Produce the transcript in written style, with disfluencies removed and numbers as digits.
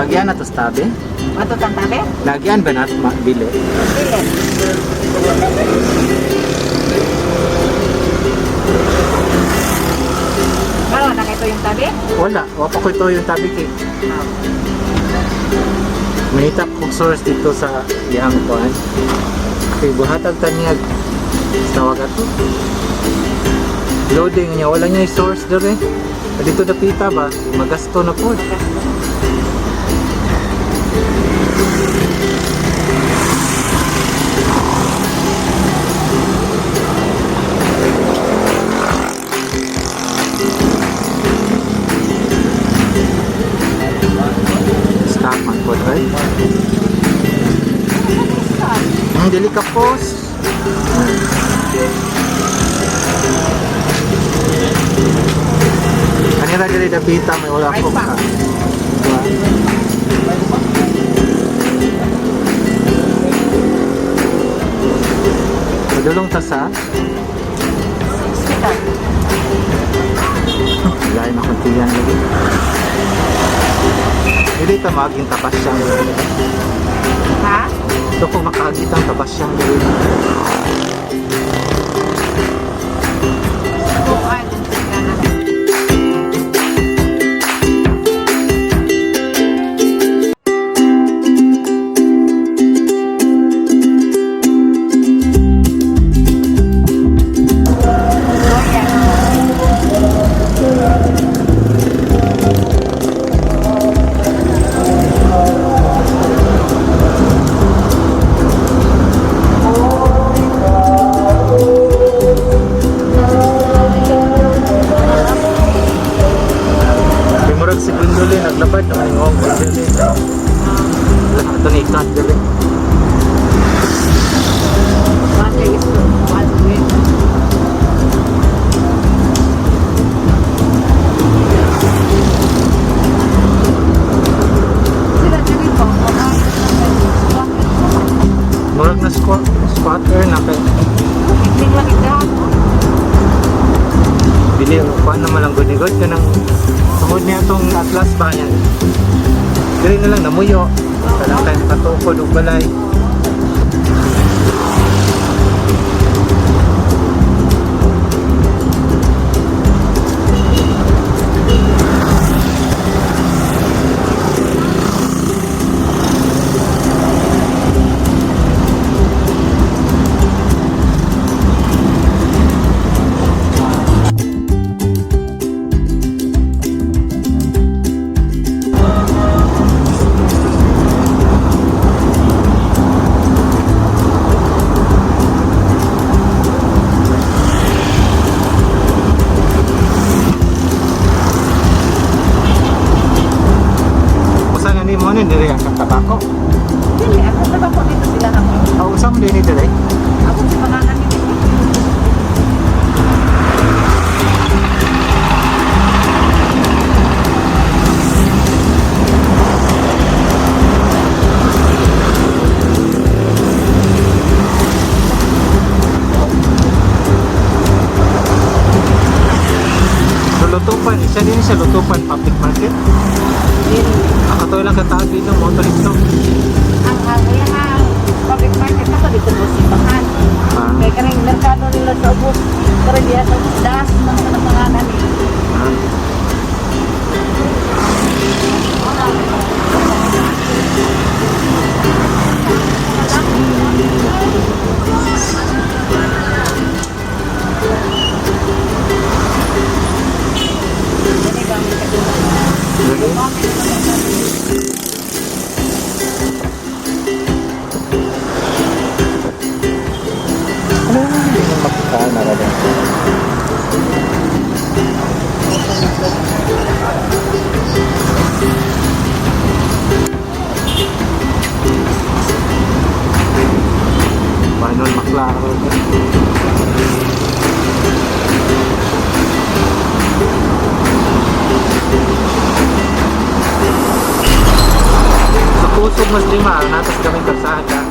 Nagyan na to sa tabi? Ato tang tabi? Nagyan ba na bili? Dili. Karon na ito yung tabi? Wala. Wala ko ito yung tabi kay. Manitap kong source dito sa iyang kuan. Kay buhatag ta niya tawag ato. Loading niya wala niya source dere. Dito dapita ba? Magasto na po. Stop man po, right? Ang dili ka pos. Kanira dili dapita may wala ko ka. Diba? Padulong ta sa Hospital. Lain na kuntiyan lagi. Dili ta maaging tapas siyang dili. Ha? Ito kung makaagit ang tabas siyang dili. Bukan. Kay murag si Gwendolyn naglabad naman yung hong Gwendolyn. Wala ito ni ikat dili. Murag na squatter na kay dili kuan naman lang gud ni God kanang tungod niya tong atlas ba niya. Dili na lang namuyo. Kanang kay katukod og balay. Usa na nimo ni diri ang tabako. Dili, ako sa bako dito sila ako. Aw usa mo dinhi diri. Ako sa pangalan dito. So Lutupan, isa din sa Lutupan Public Market. Dili. Akatoy lang katabi ng motorista. Ang public market ako dito sa simbahan. Ah. Kaya kaning merkado nila sa ubos, pero diya sa das man sa pangalan ni. Ah. Dili ba ang kaduna? Really? Ano yung hindi mo makikana ka din? Paano maklaro? Sa kusog mas lima, natas kami kalsada.